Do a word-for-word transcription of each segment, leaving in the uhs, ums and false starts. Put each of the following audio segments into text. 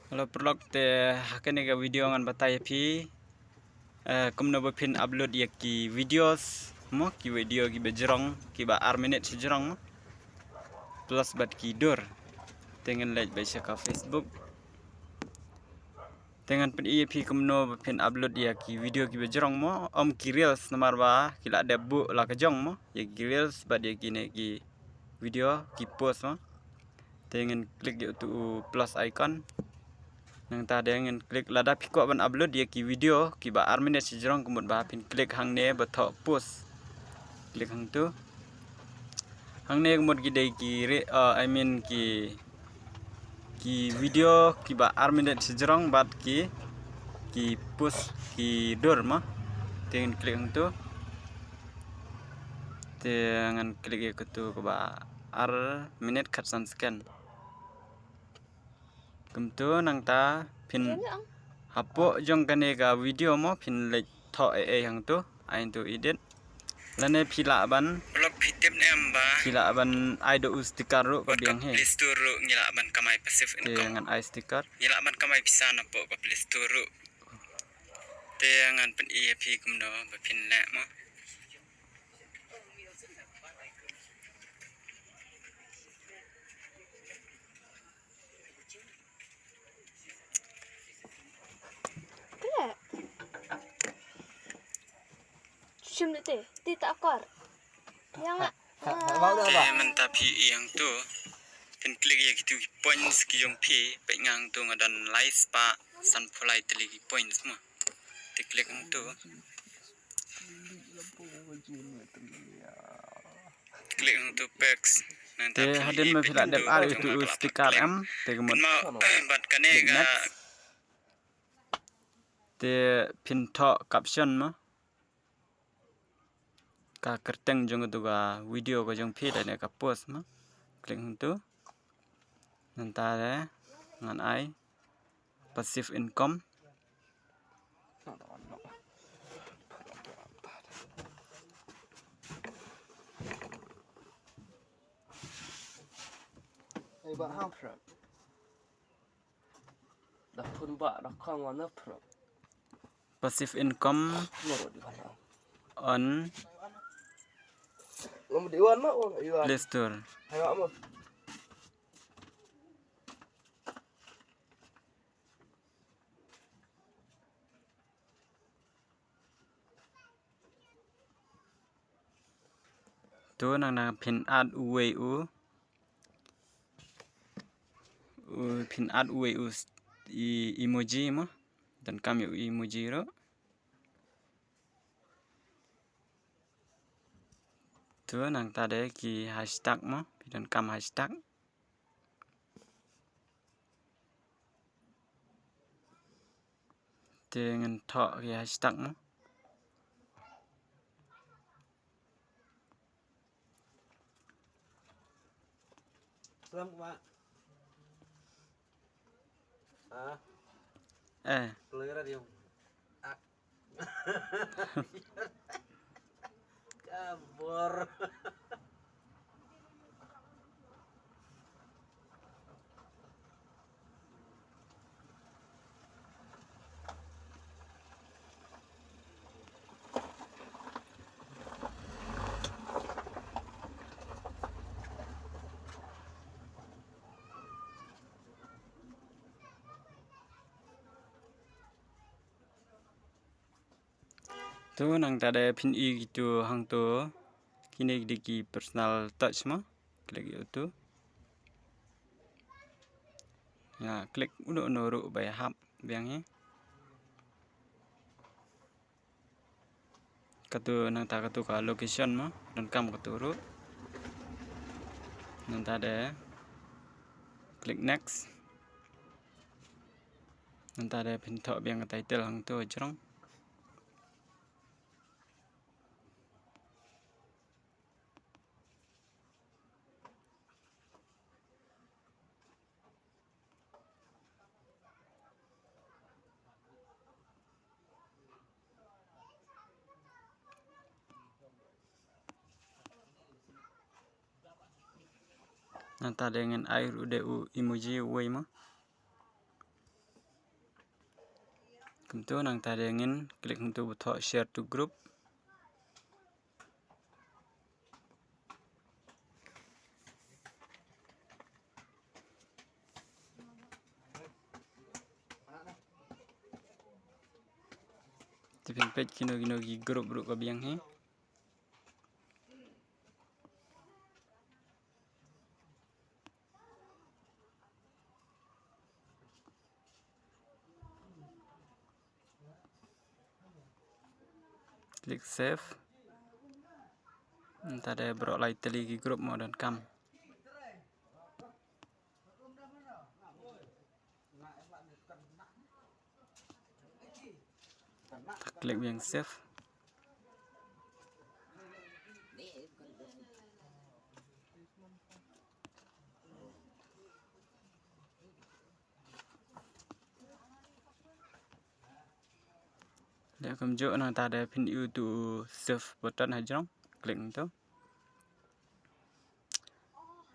Hello paralok, te ha kane ka video ngan batai ïa phi, eh, kumno ba phin upload ïa ki videos mo, ki video kiba jrong, kiba ar minit shajrong mo, plus bad ki dur. Te ngan leit beit sha ka Facebook. Te ngan pyni ïa phi kumno ba phin upload ïa ki video kiba jrong mo, ym ki reels, namar ba ki la dep buh la ka jong mo, ïa ki reels bad ïa kine ki video ki post mo. Te ngan click ïa utu u plus icon. Nangta de ngan click, lada phi kwah ban upload ïa ki video kiba ar minit shajrong, ka mut ba phin click hangne ba thoh post. Click hangtu. Hangne ka mut ki dei ki re-, uh, I mean ki, ki video kiba ar minit shajrong bad ki, ki post ki dur mo. Te ngan click hangtu. Te ngan click ïa katu kaba ar minit khatsan second. Kumtu nangta phin hapoh jong kane ka video mo phin leit thoh ei ei hangtu, ai hangtu edit. Lane phi lah ban, phi lah ban ai da u sticker ruh ka biang hi. Te ngan ai sticker. Te ngan pyni ïa phi kumno ba phin leh mo. Te. Shim te, te ta kor. Yang ah. Te mynta phi ïa hangtu. Phin click ïa kitu ki points ki jong phi, peit nga hangtu nga don lai spah sanphew lai tylli ki points mo. Te click hangtu. Click hangtu packs. Te hadien ba phi la dep add ïa utu u sticker em, te ka mut bad kane ka, te phin thoh caption mo. Ka kyrteng jong utu ka video ka jong phi lane ka post mo. Click hangtu. Nangta de ngan ai passive income. Passive income on Play Store. To nang nang phin add uwei u, u phin add uwei u s-, i emoji mo. Donkam ïa u emoji ruh. To nangta de ki hashtag mo, phi donkam hashtag. Te ngan thoh ki hashtag mo. Salam, Mak. Ah. Eh. Keluaran dia. Ah. Kabur. To nangta de phin i kitu hangto, kine ki dei ki personal touch mo. Click ïa utu. Ïa click uno uno ruh ba ïahap biang hi. Katu nangta katu ka location mo, donkam katu ruh. Nangta de click next. Nangta de phin thoh biang ka title hangto jrong. Nangta de ngan ai ruh de u emoji uwei mo. Kumtu nangta de ngin click hangtu ba thoh share to group. Te phin peit kino kino ki group ruh ka biang hi. Click save. Nangta de baroh lai tylli ki group mo donkam. Click biang save. Leh kumjuh nangta de phin ïoh utu save button hajrong. Click hangtu.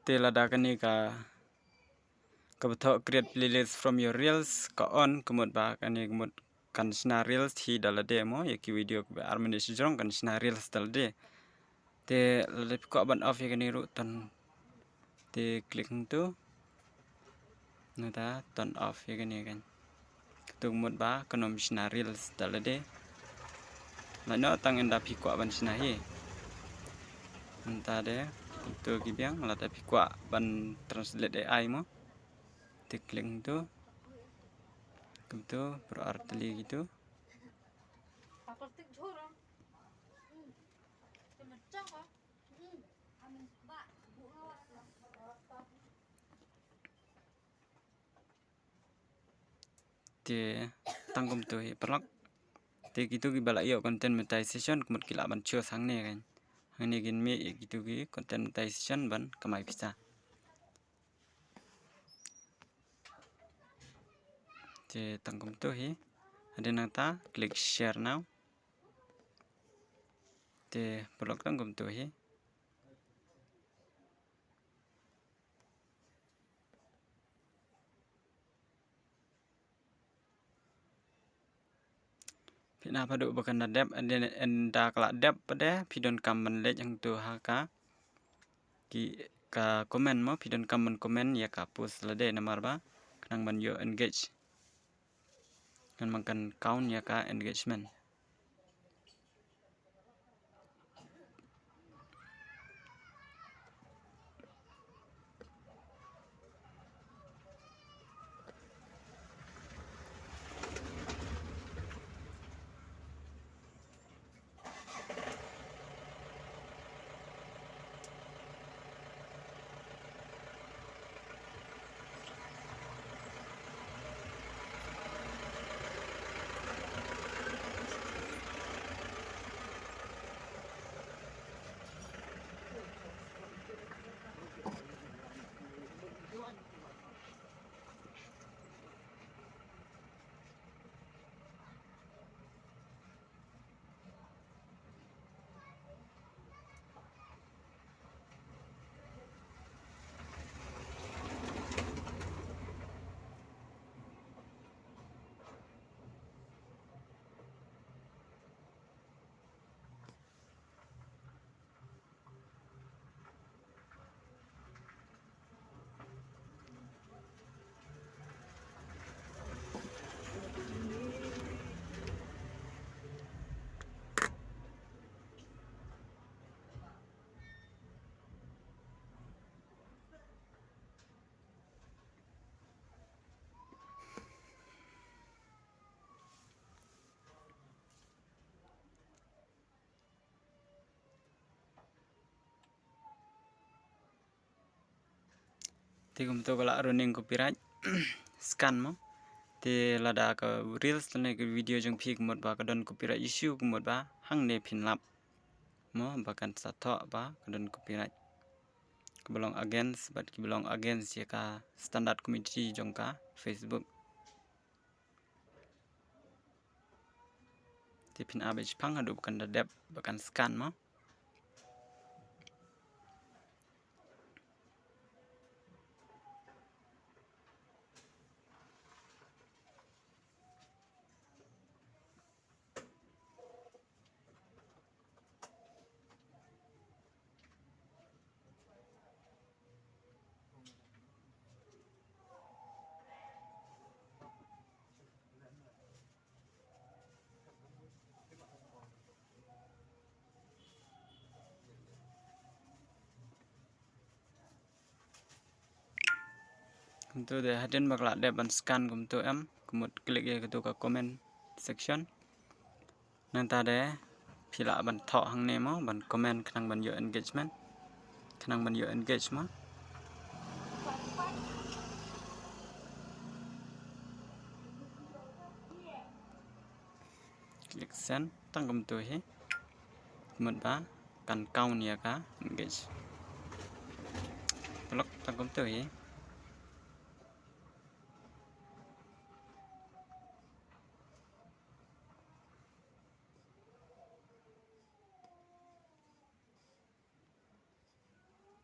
Te lada kane ka, kaba thoh create playlist from your reels ka on, ka mut ba kane ka mut kan shna reels hi da lade mo, ïa ki video kiba ar minit shajrong kan shna reels da lade. Te lada phi kwah ban off ïa kane ruh, ton. Te click hangtu. Nangta turn off ïa kane kan. Katu ka mut ba kan ym shna reels da lade. Lano tang ynda phi kwah ban shna hi. Nangta de, katu ki biang, lada phi kwah ban translate A I mo. Te click hangtu. Kumtu, baroh ar tylli kitu. Te tang kumtu hi paralok. Te kitu kiba la ïoh content monetization ka mut ki lah ban choose hangne kan. Hangne kin mih ïa kitu ki content monetization ban kamai pisa. Te tang kumtu hi. Hadien nangta click share now. Te paralok tang kumtu hi. Phin ap haduh ba kan da dep, ynda ka la dep pat de phi donkam ban leit hangtu ha ka, ki, ka comment mo, phi donkam ban comment ïa ka post lade namar ba kan nang ban ïoh engage. Kan nang ban count ïa ka engagement. Te kumto ka la running copyright scan mo. Te lada ka reels lane ka video jong phi ka mut ba ka don copyright issue ka mut ba hangne phin lap mo ba kan sa thoh ba ka don copyright. Ka ba long against, bad ki ba long against ïa ka standard community jong ka Facebook. Te phin ap shaphang haduh ba kan da dep ba kan scan mo. Kumtu de hadien ba ka la dep ban scan kumtu em, kumut click ïa katu ka comment section. Nangta de phi lah ban thoh hangne mo, ban comment khnang ban ïoh engagement. Khnang ban ïoh engage mo. Click send, tang kumtu hi. Mut ba kan count ïa ka engage. Block, tang kumtu hi.